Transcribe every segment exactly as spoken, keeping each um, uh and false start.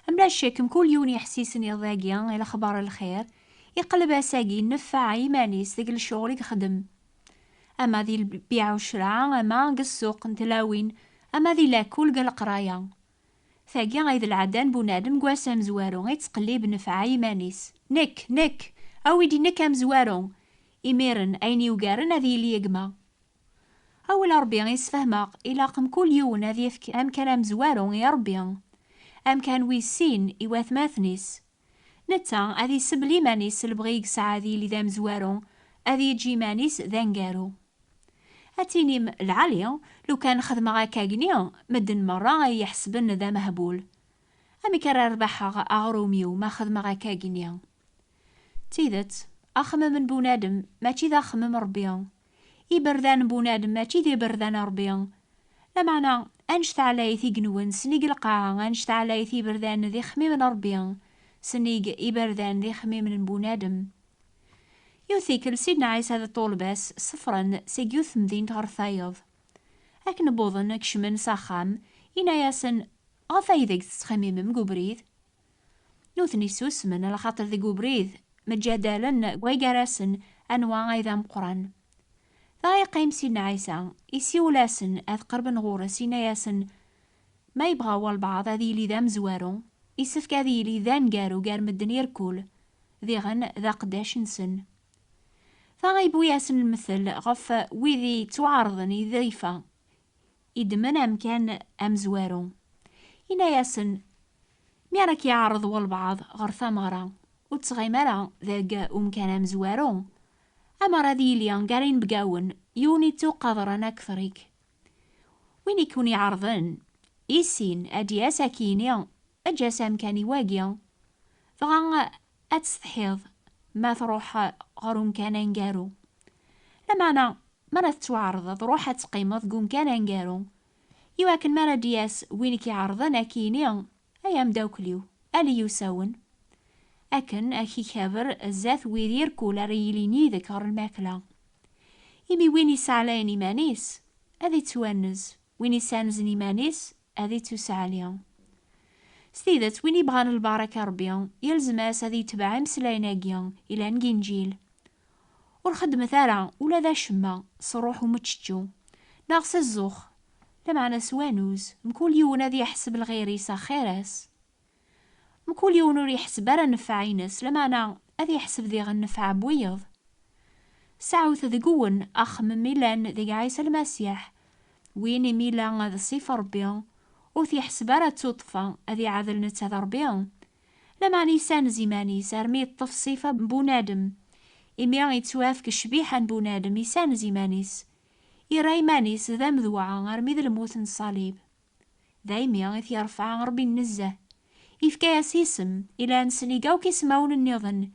Mla ccek, mkul yiwen yeḥsisen iḍ-agi i lexbar n lxir, iqelleb ass-agi nnfeɛ i yiman-is deg lecɣel i yexdem, ama di lbiɛ u ccra, ama deg ssuq n tlawin, ama di lakul deg leqraya. Tagi ay d lɛada n bunadem deg wass amezwaru i yettqellib nnfeɛ i yiman-is. Nekk, nekk, awi-d i nekk amezwaru! Imiren, ayen yugaren ad yili gma. Awal Ṛebbi i sfehmeɣ, ilaq mkul yiwen ad yefk amkan amezwaru i Ṛebbi, amkan wis sin i watmaten-is. Netta ad isebl iman-is s lebɣi i yesɛa ad yili d amezwaru, ad yeǧǧ iman-is d aneggaru. Ad tinim lɛali, lukan xedmeɣ akkagni, medden merra ay iyi-ḥesben d amehbul. Amek ara rebḥeɣ aɣrum-iw ma xedmeɣ akkagni? D tidet, axemmem n bunadem mačči d axemmem n Ṛebbi. Iberdan n bunadem mačči d iberdan n Ṛebbi. Lameɛna, annect ɛlayet igenwen sennig lqaɛa, annect ɛlayet iberdan d ixemmimen n Ṛebbi, sennig iberdan d ixemmimen n bunadem. Yiwet tikkelt, Sidna Ɛisa d ṭṭulba-s sefren seg yiwet temdint ɣer tayeḍ. Akken wwḍen, kecmen s axxam, yenna-yasen: "Ɣef ay deg tettxemmimem deg ubrid?" Nutni ssusmen, alaxaṭer deg ubrid mǧadalen deg way gar-asen anwa ay d ameqqran. Dɣa yeqqim Sidna Ɛisa, isiwel-asen ad qerben ɣur-s, yenna-yasen: "Ma yebɣa walbeɛḍ ad yili d amezwaru, isefk ad yili d aneggaru gar medden irkul, diɣen d aqeddac-nsen." Dɣa yewwi-yasen lmetel ɣef wid yettwaɛerḍen i ḍḍifa. Iddmen amkan amezwaru. Yenna-yasen: "Mi ara k-yeɛreḍ walbeɛḍ ɣer tameɣra, ur ttɣim ara deg umkan amezwaru. Amer ad yili gar inebgawen yiwen ittuqadren akter-ik. Win i ken-iɛerḍen, i sin ad d-yas ad k-yini: eǧǧ-as amkan i wagi, dɣa ad tessetḥiḍ ma truḥ ɣer umkan aneggaru. Lameɛna, mi ara tettwaɛreḍeḍ, ruḥ ad teqqimeḍ deg umkan aneggaru, iwakken mi ara d-yas win i k-iɛerḍen ad k-yini: ay ameddakel-iw, ali usawen." Akken ad k-ikaber zdat wid irkul ara yilin yid-k ɣer lmakla. Imi win isseɛlayen iman-is, ad ittwanez, win issanzen iman-is, ad ittuseɛli. S tidet, win ibɣan lbaraka Ṛebbi, yelzem-as ad yetbeɛ imeslayen-agi ilan deg Inǧil: "Ur xeddmet ara ula d acemma s ṛṛuḥ umeččečču, neɣ s zzux, lameɛna s wanuz, mkul yiwen ad yeḥseb lɣir-is axir-as." Mkul yiwen ur yeḥseb ara nnfeɛ-ines, lameɛna ad yeḥseb diɣen nnfeɛ n wiyeḍ. Sɛut deg-wen axemmem ilan deg Ɛisa Lmasiḥ, win imi yella d ṣṣifa Ṛebbi, ur t-yeḥseb ara d tuṭṭfa ad iɛadel netta d Ṛebbi. Lameɛna isanez iman-is armi yeṭṭef ṣṣifa n bunadem, imi yettwafk ccbiḥa n bunadem, isanez iman-is, irra iman-is d amedwaɛ armi d lmut n ṣṣalib. Daymi i t-yerfeɛ Ṛebbi nezzeh. Ifka-yas isem, ilan sennig akk ismawen nniḍen,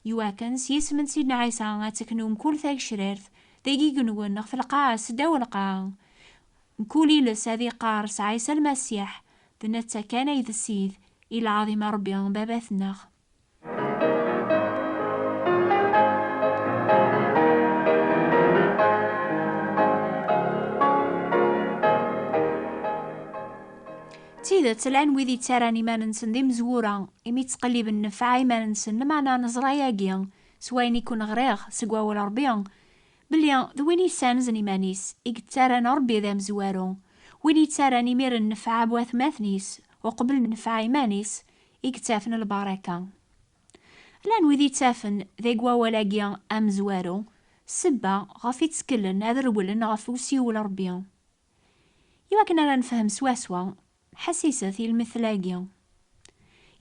iwakken s yisem n Sidna Ɛisa ad teknu mkul tagecrirt, deg igenwen neɣ f lqaɛa seddaw lqaɛa. Mkul iles ad iqqar s Ɛisa Lmasiḥ, d netta kan ay d Ssid, i lɛaḍima Ṛebbi Baba-tneɣ. D tidet, llan wid yettarran iman-nsen d imezwura, imi ttqelliben nnfeɛ iman-nsen, lameɛna neẓra yagi, s wayen i ken-ɣriɣ seg wawal Ṛebbi, belli d win yessanzen iman-is i yettarran Ṛebbi d amezwaru, win yettarran imiren nnfeɛ n watmaten-is uqbel nnfeɛ iman-is i yettafen lbaraka. Llan wid yettafen deg wawal-agi amezwaru ssebba ɣef i tteklen ad rewlen ɣef usiwel Ṛebbi. Iwakken ara nefhem swaswa, ḥessiset i lmetl-agi.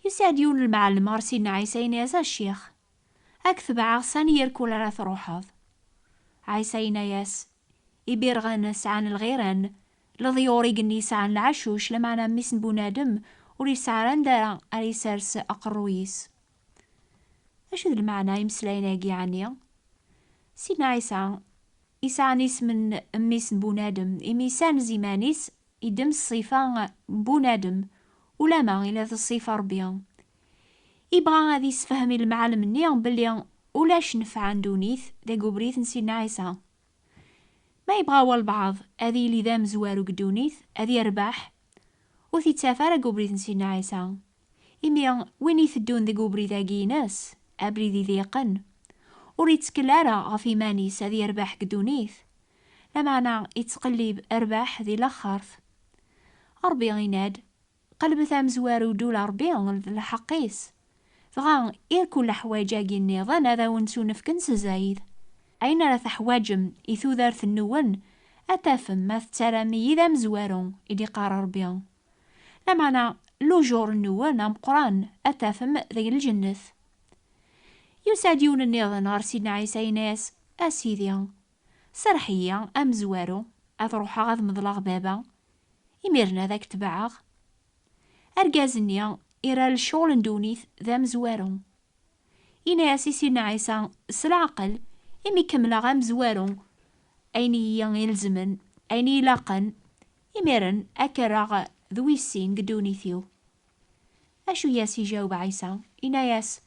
Yusa-d yiwen n lmɛellem ɣer Sidna Ɛisa, yenna-yas: "A Ccix, ad k-tebɛeɣ sani irkul ara truḥeḍ." Ɛisa yenna-yas: "Ibirɣen sɛan lɣiran, leḍyur igenni sɛan lɛacuc, lameɛna Mmi-s n bunadem ur yesɛi ara anda ara isers aqerruy-is." Acu d lmeɛna imeslayen-agi, ɛni? Sidna Ɛisa isɛan isem n Mmi-s n bunadem, imi yessanez iman-is, iddem ṣṣifa n bunadem, ulama ila d ṣṣifa Ṛebbi. Ibɣa ad isefhem i lemɛalem-nni belli ulac nnfeɛ n ddunit deg ubrid n Sidna Ɛisa. Ma yebɣa walbeɛḍ ad yili d amezwaru deg ddunit, ad yerbeḥ, ur t-ittaf ara deg ubrid n Sidna Ɛisa. Imi win iteddun deg ubrid-agi-ines, abrid iḍiqen, ur ittkel ara ɣef iman-is ad yerbeḥ deg ddunit, lameɛna ittqellib rrbeḥ di laxert. Ṛebbi yenna-d: "Qelbet amezwaru-d ula Ṛebbi d lḥeqq-is, dɣa irkul leḥwayeǧ-agi nniḍen ad awen-ttunefken s zzayed. Ayen ara teḥwaǧem i tudert-nwen, ad tafem ma tettarram-iyi d amezwaru," i d-iqqar Ṛebbi. Lameɛna, lujur-nwen ameqqran ad tafem deg lǧennet. Yusa-d yiwen nniḍen ɣer Sidna Ɛisa, yenna-yas: "A Sidi, serreḥ-iyi amezwaru, ad ruḥeɣ ad meḍleɣ baba, imiren ad ak-tebɛeɣ." Argaz-nni irra lecɣel n ddunit d amezwaru. Yenna-yas i Sidna Ɛisa: "S leɛqel, imi kemmleɣ amezwaru, ayen i yi-ilezmen, ayen i ilaqen, imiren ad k-rreɣ d wis sin deg ddunit-iw." Acu i as-ijaweb Ɛisa? Yenna-yas: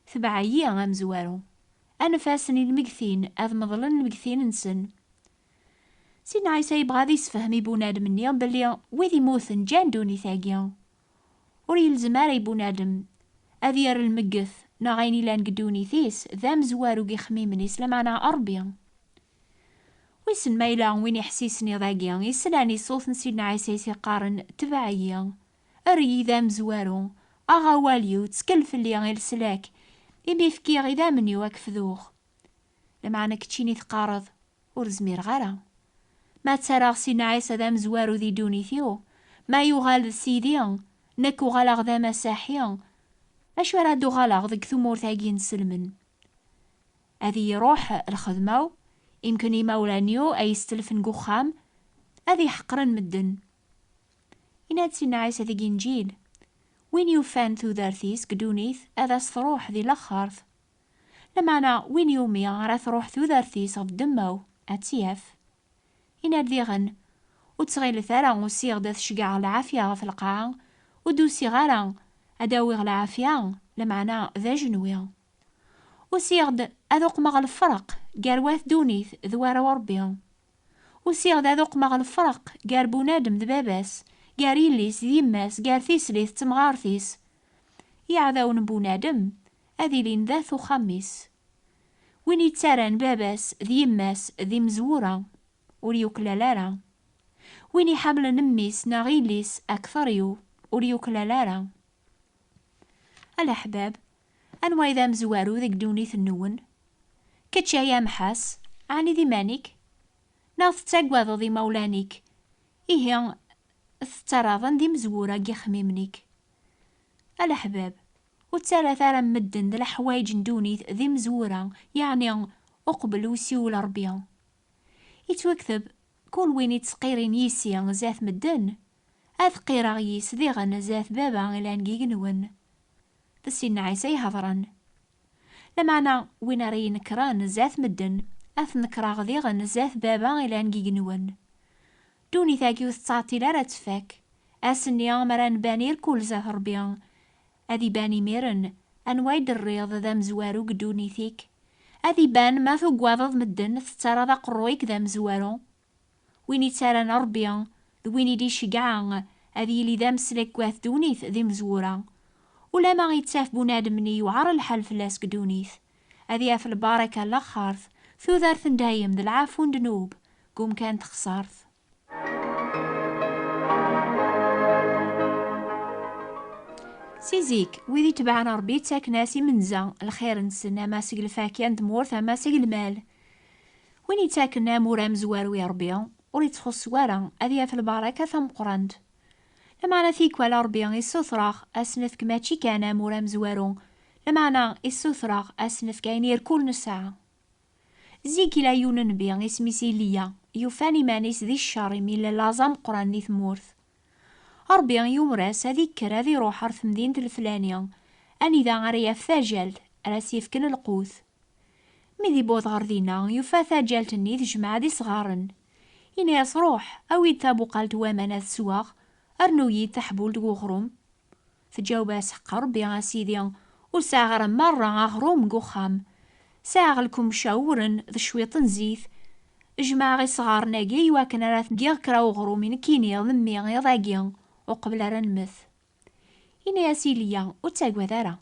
"Tbeɛ-iyi amezwaru. Anef-asen i lmegtin ad meḍlen lmegtin-nsen." Sidna Ɛisa yebɣa ad yessefhem i bunadem-nni belli wid immuten ǧǧan ddunit-agi. Ur yelzem ara i bunadem ad yerr lmeggtet neɣ ayen ilan deg ddunit-is d amezwaru deg yixemmimen-is, lameɛna Ṛebbi. Wissen ma yella win iḥessisen iḍ-agi yeslan i ṣṣut n Sidna Ɛisa i s-iqqaren: "Tbeɛ-iyi, err-iyi d amezwaru, aɣ awal-iw, ttkel fell-i i leslak, imi fkiɣ idammen-iw ad k-fduɣ." Lameɛna keččini teqqareḍ: "Ur zmireɣ ara. Ma ttarraɣ Sidna Ɛisa d amezwaru di ddunit-iw, ma yuɣal d Sidi, nekk uɣaleɣ d amasaḥi, acu ara d-uɣaleɣ deg tmurt-agi n selmen? Ad iyi-ruḥ lxedma-w, imken imawlan-iw ay istelfen deg uxxam, ad iyi-ḥeqren medden." Yenna-d Sidna Ɛisa deg Inǧil: "Win yufan tudert-is deg ddunit, ad as-truḥ di laxert. Lameɛna win yumi ara truḥ tudert-is ɣef ddemma-w, ad tt-yaf." Yenna-d diɣen: "Ur ttɣilet ara usiɣ-d ad ceggɛeɣ lɛafya ɣef lqaɛa, ur d-usiɣ ara ad awiɣ lɛafya, lameɛna d ajenwi. Usiɣ-d ad uqmeɣ lefreq gar wat ddunit d warraw Ṛebbi. Usiɣ-d ad uqmeɣ lefreq gar bunadem d baba-s, gar yelli-s d yemma-s, gar tislit d temɣart-is. Iɛdawen n bunadem ad ilin dat uxxam-is. Win yettarran baba-s d yemma-s d imezwura, ur yuklal ara. Win iḥamlen mmi-s neɣ yelli-s akteṛ-iw, ur yuklal ara." A leḥbab, anwa i d amezwaru deg ddunit-nwen? Kečč ay amḥas, ɛni d iman-ik? Neɣ tettagadeḍ imawlan-ik? Ihi, tettarraḍ-ten d imezwura deg yixemmimen-ik. A leḥbab, ur ttarrat ara medden d leḥwayeǧ n ddunit d imezwura, yeɛni uqbel usiwel Ṛebbi. Yettwakteb: "Kul win ittqirin yis-i zdat medden, ad qqireɣ yis diɣen zdat Baba ilan deg yigenwen." D Sidna Ɛisa ihedṛen. Lameɛna win ara inekkren zdat medden, ad t-nekkreɣ diɣen zdat Baba ilan deg yigenwen. Ddunit-agi ur tettɛeṭṭil ara ad tfak. Ass-nni mi ara nban irkul zdat Ṛebbi, ad iban imiren anwa i d-terriḍ d amezwaru deg ddunit-ik. Ad iban ma tugadeḍ medden, tettarraḍ aqerruy-ik d amezwaru. Win ittarran Ṛebbi d win i d-iceggeɛ ad yili d ameslak wat ddunit d imezwura. Ulama yettaf bunadem-nni yewɛer lḥal fell-as deg ddunit, ad yaf lbaraka n laxert, tudert n dayem d lɛafu n ddnub deg umkan n texṣart. Si zik, wid itebɛen Ṛebbi ttaken-as imenza, lxir-nsen, ama seg lfakya n tmurt, ama seg lmal. Win ittaken amur amezwaru i Ṛebbi, ur ittxuṣṣu ara ad yaf lbaraka tameqqrant. Lameɛna tikwal Ṛebbi issuter-aɣ ad s-nefk mačči kan amur amezwaru, lameɛna issuter-aɣ ad s-nefk ayen irkul nesɛa. Zik ila yiwen nnbi isem-is Iliya, yufan iman-is di ccer imi illa laẓ ameqqran di tmurt. Ṛebbi yumer-as ad ikker ad iruḥ ɣer temdint leflani, anida ara yaf tajalt ara s-yefken lqut. Mi d-iwweḍ ɣer dinna, yufa tajalt-nni tejmeɛ-d isɣaren. Yenna-yas: "Ruḥ, awi-d tabuqalt n waman ad sweɣ, rnu-yi-d taḥbult n uɣrum." Tǧaweb-as: "Ḥeqq Ṛebbi, a Sidi, ur sɛiɣ ara merra aɣrum deg uxxam. Sɛiɣ lkemca uwren d cwiṭ n zzit. Jemɛeɣ isɣaren-agi iwakken ara t-giɣ kra uɣrum i nekkini d mmi iḍ-agi, uqbel ara nmet." Ini-as i Liya, ur ttagad ara.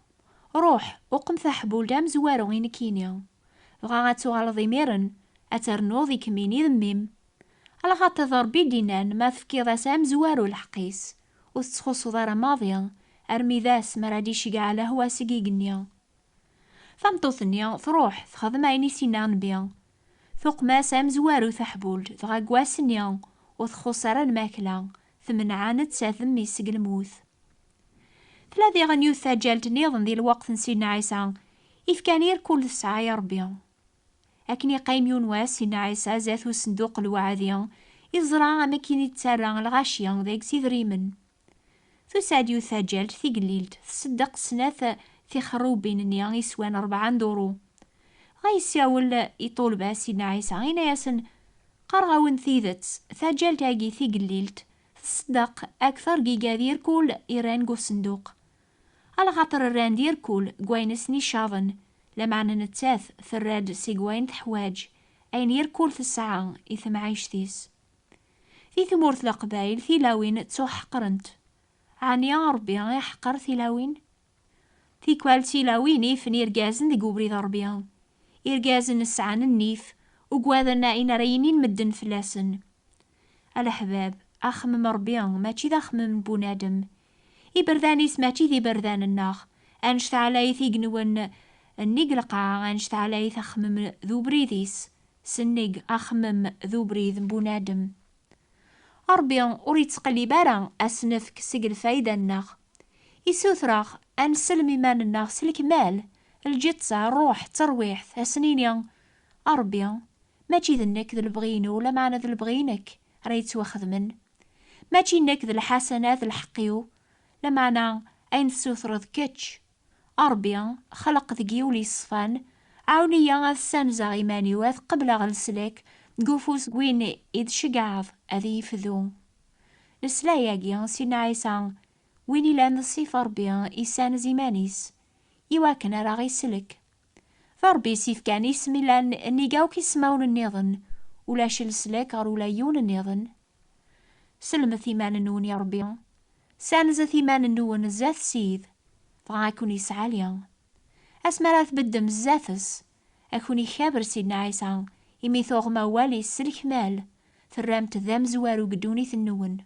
Ruḥ, uqem taḥbult amezwaru i nekkini. Dɣa ad tuɣaleḍ imiren, ad ternuḍ i kemmini d mmi-m. Alaxaṭer d Ṛebbi i d-innan ma tefkiḍ-as amezwaru lḥeqq-is, ur tettxuṣṣuḍ ara maḍi, armi d ass mi ara d-iceggeɛ lehwa seg igenni. Tameṭṭut-nni truḥ, texdem ayen i s-inna Nnbi. Tuqem-as amezwaru taḥbult, dɣa deg wass-nni ur txuṣṣ ara lmakla, temneɛ nettat d mmi-s seg lmut. Tella diɣen yiwet taǧǧalt nniḍen di lweqt n Sidna Ɛisa, ifkan irkul tesɛa i Ṛebbi. Akken iqqim yiwen wass, Sidna Ɛisa zdat usenduq lweɛdi, iẓra amek i yettarra lɣaci deg-s idrimen. Tusa-d yiwet taǧǧalt tigellilt, tṣeddeq snat tixerrubin-nni iswan rebɛa n duru. Dɣa yessawel i ṭṭulba Sidna Ɛisa, yenna-yasen, qqareɣ-awen tidet, taǧǧalt-agi tigellilt tṣeddeq akteṛ n yigad irkul irran deg usenduq. Alaxaṭer rran-d irkul deg wayen i sen-icaḍen, lameɛna nettat terra-d seg wayen teḥwaǧ, ayen irkul tesɛa i temɛict-is. Di tmurt n Leqbayel, tilawin ttuḥeqrent. Ɛni Ṛebbi iḥeqer tilawin? Tikwal d tilawin ifen irgazen deg ubrid n Ṛebbi. Irgazen sɛan nnif, ugaden ayen ara yinin medden fell-asen. A leḥbab, axemmem n Ṛebbi mačči d axemmem n bunadem. Iberdan-is mačči d iberdan-nneɣ. Annect ɛlayet igenwen nnig lqaɛa, annect ɛlayet axemmem d ubrid-is, sennig axemmem d ubrid n bunadem. Ṛebbi ur yettqellib ara ad s-nefk seg lfayda-nneɣ. Isuter-aɣ ad nsellem iman-nneɣ s lekmal, lǧetta, ṛṛuḥ, ttaṛwiḥt, ad s-nini, a Ṛebbi, mačči d nekk d lebɣi-inu, lameɛna d lebɣi-inek ara yettwaxedmen. Mačči nekk d lḥasanat d lḥeqq-iw, lameɛna ayen tessutreḍ kečč. A Ṛebbi, xleq deg-i ul yeṣfan, ɛawen-iyi ad ssanzeɣ iman-iw, ad qebleɣ leslak deg ufus n win i d-tceggɛeḍ ad iyi-fdu. Nesla yagi Sidna Ɛisa, win ilan d ṣṣifa Ṛebbi, issanez iman-is, iwakken ara ɣ-islek. D Ṛebbi i s-ifkan isem ilan nnig akk ismawen nniḍen, ulac leslak ɣer ula yiwen nniḍen. Sellmet iman-nwen i Ṛebbi, ssanzet iman-nwen zdat Ssid, dɣa ad ken-isɛali. Asmi ara tbeddem zdat-s, ad ken-ikaber Sidna Ɛisa, imi tuɣem awal-is s lekmal, terram-t d amezwaru deg ddunit-nwen.